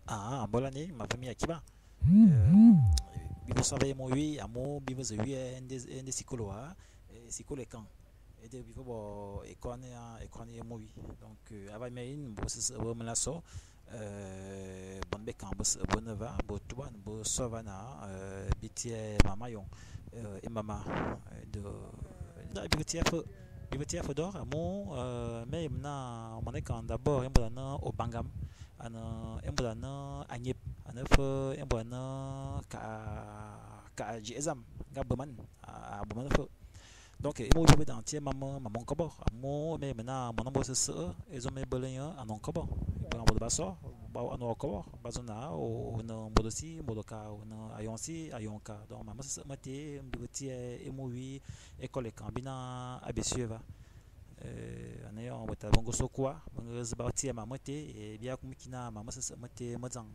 Ah, mbolan ma ve mi akiba. Bi ve so ave émo wi, amu bi ve ze wiè é nda sikôlô wa, sikôlô ékang. Éde bi ve bo ékôane ya émo wi. Donc aval mia yen bôt besese be nga so, boan bekang bese be ne va, be tuban, be so va naa bi tsiè mam ayong, é mam ma. Bi ve tsiè fe, bi ve tsiè fe dor amu me yem naa moan ékang d'abord é môr a ne ôbangam, a ne é môr a ne añep, a ne fe é môr a ne ka'a djié é dzam nga boman, a boman fe. Donc é môr bi ve dang tsiè mam mam nkobo amu me yem naa moan mboo ôsese é dzôm é bele nye a ne nkobo. Bôt ba so a ne wa kobo, ba dzô naa ô ne mbôlô si, mbôlô ka, ô ne ayong si, ayong ka. Donc mam mesese meté bi ve tsiè émo wi ékole ékang bi na a beswié va. Ane éyong be nga so ôkua, be nga zu ba tsiè mam meté, bia kumu ki naa mam mesese meté me dzang.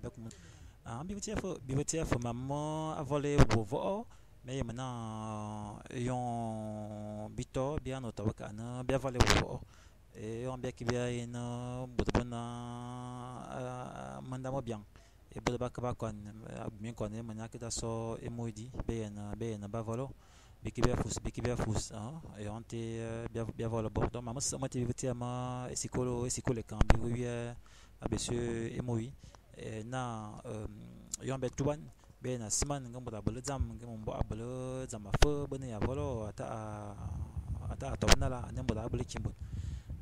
Bi ve tsiè fe, bi ve tsiè fe mam me avole é bo vo'o, me yem naa éyong bi too bia yiane tobe k'a ne bia vale bo vo'o. Éyong bia ke bia yen bôt be ne menda mebiang, é bôt ba ke ba koan, abim minkoan é mane ke da so émo di, be yiène ba volo, bi ke bia fus, bi ke bia fus, éyong té bia vole bo. Donc mam mesese meté bi ve tsiè me ésikôlô, ésikôlô ékang bi ve wiè a beswié émo wi, naa éyong bia tuban, be yiène siman nge môr a bele dzam, nge mbo a bele dzam afe be ne nye avolo, a ta'a tobe nala ane môr aa bele ki môt.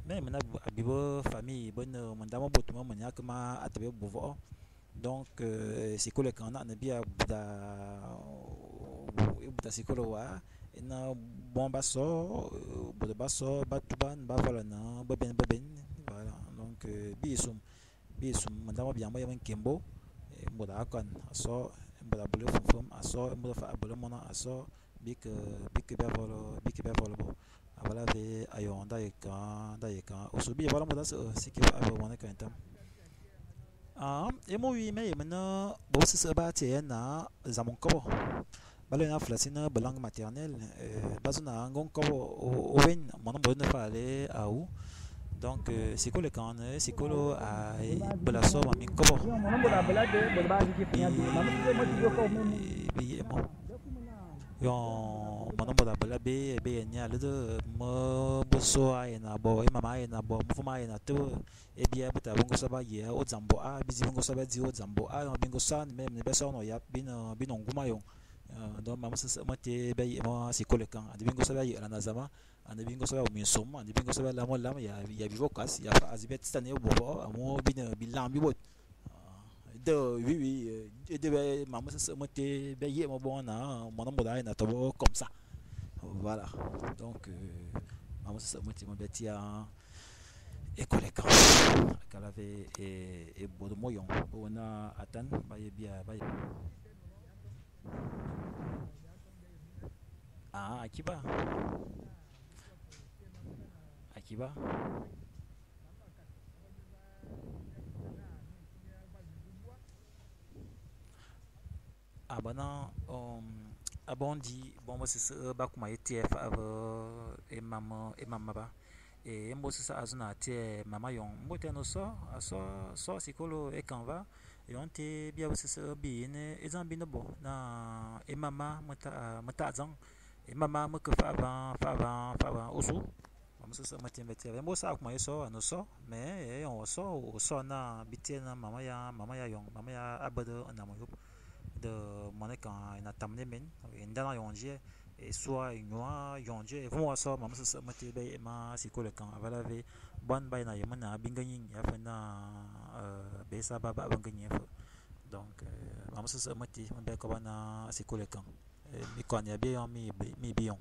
Me yem naa abim be famille be ne menda me-bôt me mane ke ma tebe ébubu vo'o. Donc sikôlô ékang a nane bia bura sikôlô wa, é ne bong ba so, bôt ba so, ba tuban, ba volane bebén bebén. Voilà, donc bi sum menda mebiang me ye Nkembo, é môr a koan a so, é môr a bele mfumfum a so, é môr fe a bele mono a so, bi ke bia vole bo. Aval avé ayong da ye kang ôsu. Bi ye vole môr ase se ki abe moan ékang étam. Émo wi me yem naa bôt besese ba tsiè naa nzam nkobo. Ba lere na fulasi na be langue maternelle, ba dzô naa nge nkobo ô wen, moan mboo a ne fe alé awu. Donc sikôlô ékang a ne ésikôlô a bele so mam minkobo. Bi yeghe mo. Éyong moan mboo a bele abé, be yiène nye alede me so a yiène bo, é mam a yiène bo, mevôm a yiène tebe, é bia be tare be nga so ba yiè ôdzam mbo'a, bidzi bi nga so bia dzi ôdzam mbo'a, éyong bi nga soan, me yem naa bia soan ôyap, bi ne ngum ayong. Donc mam mesese meté bia yeghe mo a sikôlô ékang. Ane bi nga so bia yeghlane a zama, ane bi nga so bia bo minsom, ane bi nga so bia lam nlam ya bi ve kôs, ya fe azi bia tsitane é bo vo'o amu bi ne bilang bi bôt. De oui oui, éde mam mesese meté bia yeghe me naa moan mboo a yiène tobe comme ça. Voilà, donc mam mesese meté bia tsiè a école ékang. Akal ave é bôr moyong be wo na atan ba ye bia ba ye. Ah, akiba. Akiba. Ah bana abong di bong besese ba kuma ye tsiè fe ave é mam meba. É mboo ôsese a dzô naa a tsiè mam ayong, mboo té a ne so, a so sikôlô ékang va, éyong té bia besese bi yen é dzam bi ne bo naa é mam ma me ta'a dzang, é mam ma me ke fe avan ôsu. Mam mesese meté me tsiè. É mboo ôse a kuma ye so, a ne so, mais éyong wa so, ô so naa bi tsiè naa mam ya ayong, mam ya abele nnam ôyôp. De moan ékang a yiène tamane émèn, ndene ayong djié, ésôa, ényua, ayong djié, é vôm wa so, mam mesese meté bia yeghe me a sikôlô ékang. Aval avé boan ba yiène yem naa bi nga nying ya fe naa b'ésa baba be nga nying fe. Donc mam mesese meté me mbe kôban a sikôlô ékang. Minkoan ya biyong mi biyong.